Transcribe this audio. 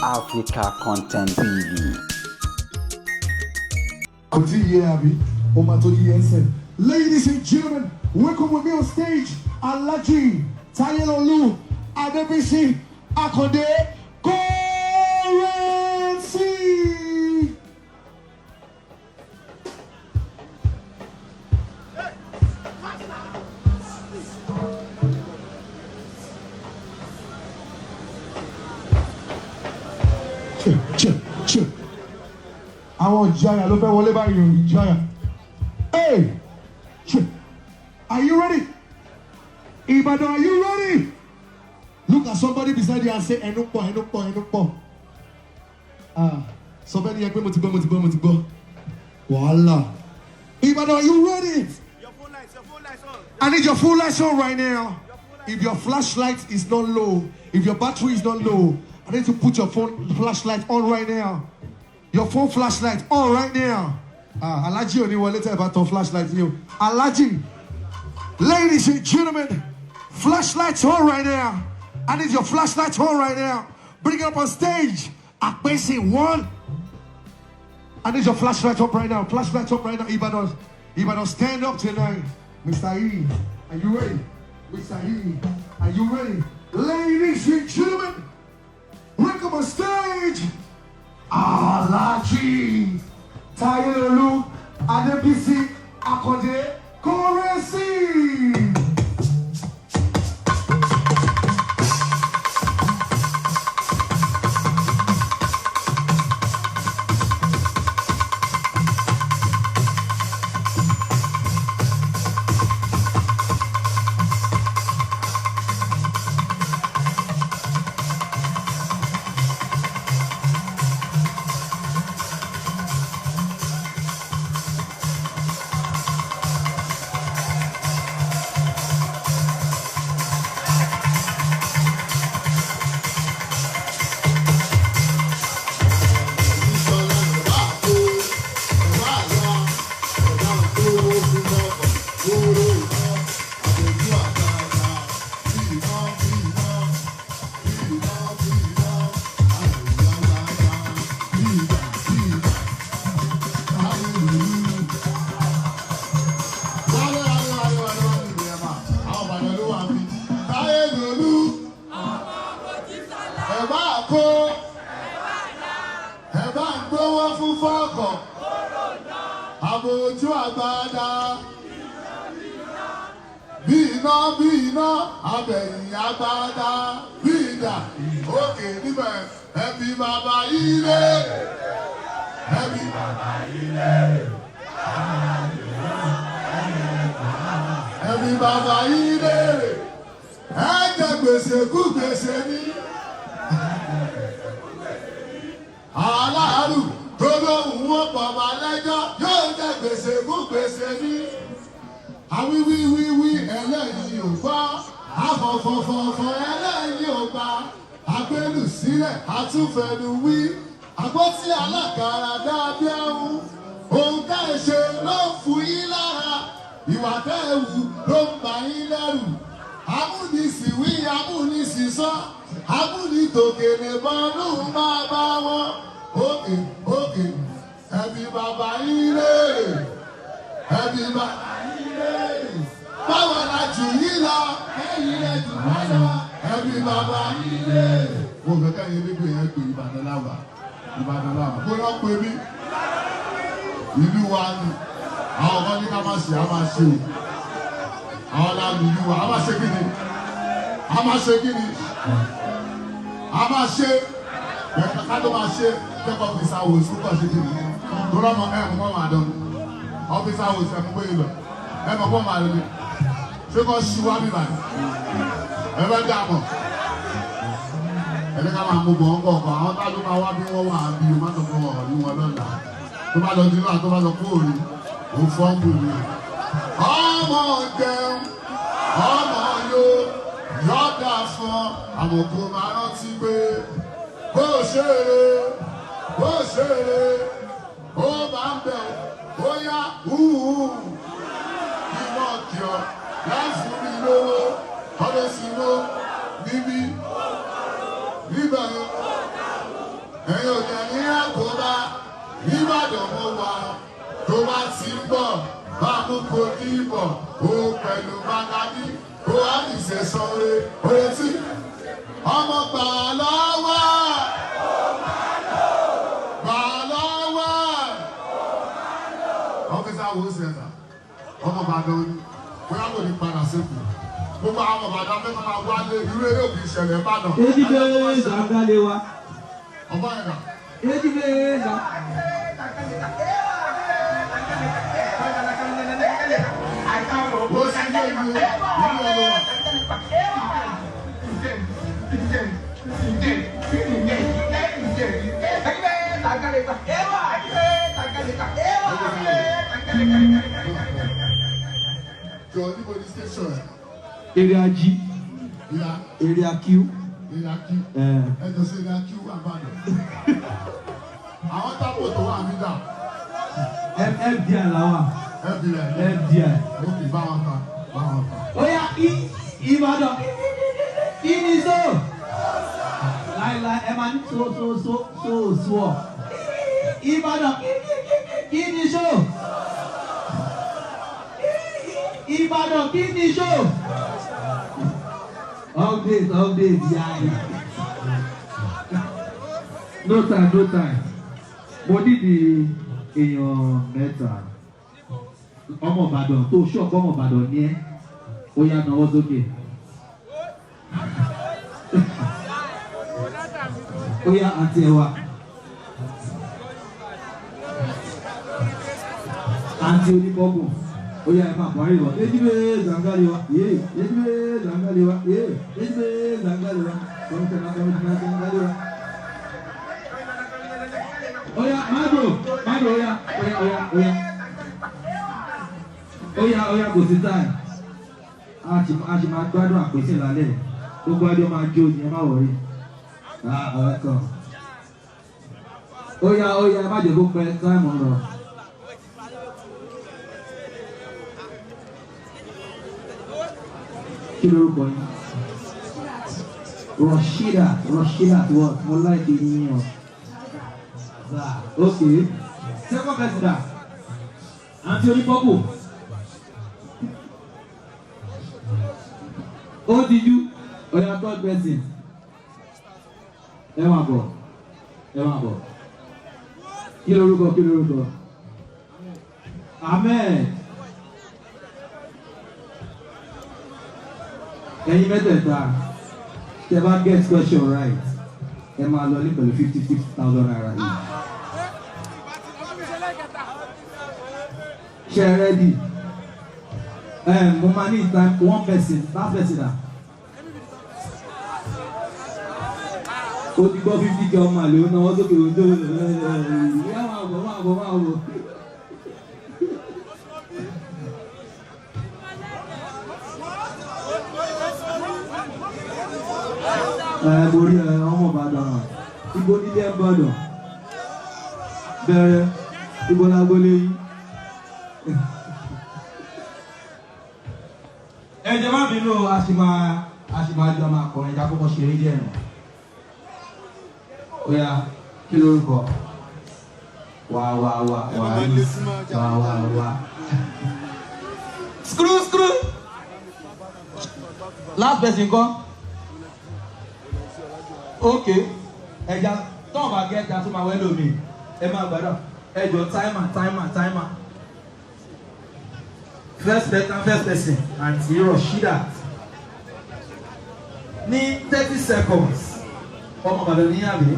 Africa Content TV. Kò tí ì yé àbí ó máa tó yé ẹsẹ̀. Ladies and gentlemen, welcome with me on stage, Alhaji Tayelolu Adebisi Akande Currency. Che, che, che. Àwọn ìjayà ló fẹ́ wọlé báyìí o, ìjayà. Hey! Che. Are you ready? Ibadan, are you ready? Look at somebody beside you and say, "Ẹnu pọ̀, ẹnu pọ̀, ẹnu pọ̀." Ah, sọ fẹ́ ni yẹn pé mo ti gbọ́, mo ti gbọ́, mo ti gbọ́. Wàhálà. Ibadan, are you ready? Your phone lights, your phone lights on. I need your full lights on right now. If your flashlight is not low, if your battery is not low, I need to put your phone flashlight on right now. Your phone flashlight on right now. Ah, Alhaji ò ní wọlé tẹ́ ẹ bá tan flashlight yìí o. Alhaji, ladies and gentlemen, flashlights on right now. I need your flashlight on right now. Bring it up on stage. Apese one. I need your flashlight up right now. Flashlight up right now. Ibadan. Ibadan, stand up tonight. Mr. E, are you ready? Mr. E, are you ready? Ladies and gentlemen, welcome on stage. Alhaji Tayelolu Adebisi Akande Currency. Ẹ bá kó, ẹ bá ń gbówó fún fọ́ọ̀kọ̀, àbòjú àgbàdá. Bí iná bí iná, abẹ̀yìn àgbàdá bí idà, òkè níbẹ̀, ẹbí bàbá ilé. Ẹbí bàbá ilé. Ẹbí bàbá ilé. Ẹ jẹ gbèsè kú gbèsè ní. Aláàrù tó lóhùn wọn pọ̀ bá lẹ́jọ́ yóò jẹ gbèsè kú gbèsè ní. Àwíwíwíwí ẹlẹ́yìn ò gbọ́, àfọ̀fọ̀fọ̀fọ̀ ẹlẹ́yìn ò gbà, àgbélù sílẹ̀ àtúnfẹ̀lù wí, àpótí alákàrà dàbí ẹ̀hún, ohun tẹ́ ẹ ṣe ló ń fún yín lára, ìwà tẹ́ ẹ wù ló ń bà yín lẹ́rù. Amúnisìwí amúnisìsọ́, amúnitòkèlè bọ́nú máa bá wọn. Òkè òkè, ẹbí bàbá yín léèrè, ẹbí bàbá yín léèrè. Báwo la jù yín lọ? Ẹ̀yin lẹ jù wá lọ. Ẹbí bàbá yín léèrè. Mo fẹ́ kẹ́yìn gbígbé yẹn pé Ìbàdàn láwà. Ìbàdàn láwà. Kó lọ́ pé mí. Ìlú wa ni. Àwọn kan ní ká má ṣe, á máa ṣe o. Àwọn láàmì ìlú wa, á máa ṣe kí ni? A máa ṣe kí ni? A máa ṣe. Bẹ̀rẹ̀ ká tó máa ṣe, kẹ́kọ̀ọ́ fi sáwò sùkọ̀ ṣe kí ni? Tó lọ́mọ ẹ̀ mọ́ máa dán. Ọ́fíìsì àwòsàn ẹ̀ mú bóyá lọ. Ẹ̀ mọ̀ bọ́ máa lọ ni. Ṣé kò ṣí wá mi báyìí? Ẹ bẹ dà mọ̀. Ẹ ní ká máa mú bọ̀ ń kọ̀ọ̀kan. Àwọn tá ló máa wá bí wọ́n wà á bí o má sọ fún wọn rí wọn lọ́la. Tó bá lọ dínú àti tó bá lọ kó òrí, òun fọ́nbù ni. Ọmọ jẹun, ọmọ yó, yọ̀dà fún àmọ̀ kó máa rántí pé bó ṣe eré, bó ṣe eré, ó máa ń bẹ̀ ó yá húhù. Kí wọ́n kí ọ láì fún mi lówó, ọdún sí ló níbí níbẹ̀. Ẹ̀yin ò dẹ̀ ní àkóbá. Ìbàdàn mo wà tó bá ti ń bọ̀. Bá mú kó ní ìbọ̀. O pẹ̀lú Magadi. Kó wá ní ìṣẹ̀sán re. Oye tí ọmọ gbà lọ́wọ́. Gbà lọ́wọ́. Officer wo ṣẹ̀dá? Ọmọ Ìbàdàn ni. Bóyá kò ní padà sẹ́kù. Gbogbo àwọn Ìbàdàn fẹ́ máa wálé irú eré òbí ìṣẹ̀lẹ̀ Ìbàdàn. Ejibe zangalewa. Ọmọ ẹ̀dá. Ejibe zang. Ó sì lé ìlú ìlú ọlọ́wà. Jọ níbo ni station ẹ̀? Area G, Ìyá area Q. ìyá Q. Eh, Ẹ jọ sí ìyá Q wà Ìbàdàn. Àwọn tábò tó wà nígbà FDI làwà. FBI. FDI. Ó kì í bá wọn ta bá wọn ta. Oya I Ìbàdàn. Kí ni so? Láíláí ẹ máa ní so so so so so ọ. Ìbàdàn. Kí ni so? Ìbàdàn kí ni so? Update, update, yáyì. No time, no time. Mo nídìí èèyàn mẹ́ta. Ọmọ Ìbàdàn tó ṣọ̀kọ́ ọmọ Ìbàdàn ní ẹ́. Ó yá nawọ́ sókè. Ó yá àǹtí ẹ wá. Àǹtí oníkọ́gùn. Ó yá ẹ máa bọ̀ ayé lọ. Ejibe zangalewa, yé. Ejibe zangalewa, yé. Ejibe zangalewa. Kọ́mítẹ́nà kọ́mítẹ́nà zangalewa. Ó yá Mado, Mado ó yá, ó yá, ó yá, ó yá. Ó yá, ó yá, kò sí time. A ti máa gbádùn àpèsè lálẹ́. Gbogbo adé máa jó ni ẹ má worry. Ah, welcome. Ó yá, ó yá, ẹ má jẹ́ kó pẹ́ time ń lọ. Kí lorúkọ yín? Rashida, Rashida what? Mo like yín o. Okay. Second person da. Àǹtí onípọ́pù. Ó ti jú. Oya third person. Ẹ máa bọ̀. Ẹ máa bọ̀. Kí lorúkọ? Kí lorúkọ? Ahmed. Ẹ̀yin mẹ́tẹ̀ẹ̀ta, tẹ́ bá get question right, ẹ máa lọ ní pẹ̀lú ₦50,000 yìí. Ṣé ẹ ready? Ẹ mo máa ní time one person, last person na. Ó ti gbọ́ 50K, ọmọ àlè ó náwó sókè ojú ìyá, máa bọ̀, máa bọ̀, máa bọ̀. Ẹ mo rí ẹ, ọmọ Ìbàdàn, ibo nílé ẹ Ìbàdàn bẹ̀rẹ̀, ibo lágbólé yín. Ẹ jẹ́ má bínú o, a sì máa jọ máa kọrin ìjà kókó ṣeré díẹ̀ nù. Ó yá, kí lórúkọ? Wá wá wá wá wá wá wá. Screw screw. Last person kọ́. Ok, ẹja tọ́wọ́n bá gẹ́ ẹja tó máa wẹ́ lómi, ẹ máa gbàdúrà. Ẹ jọ, timer, timer, timer. First person, first person, Aunty Rashida. Ní 30 seconds, ọmọ Ìbàdàn ní àbí?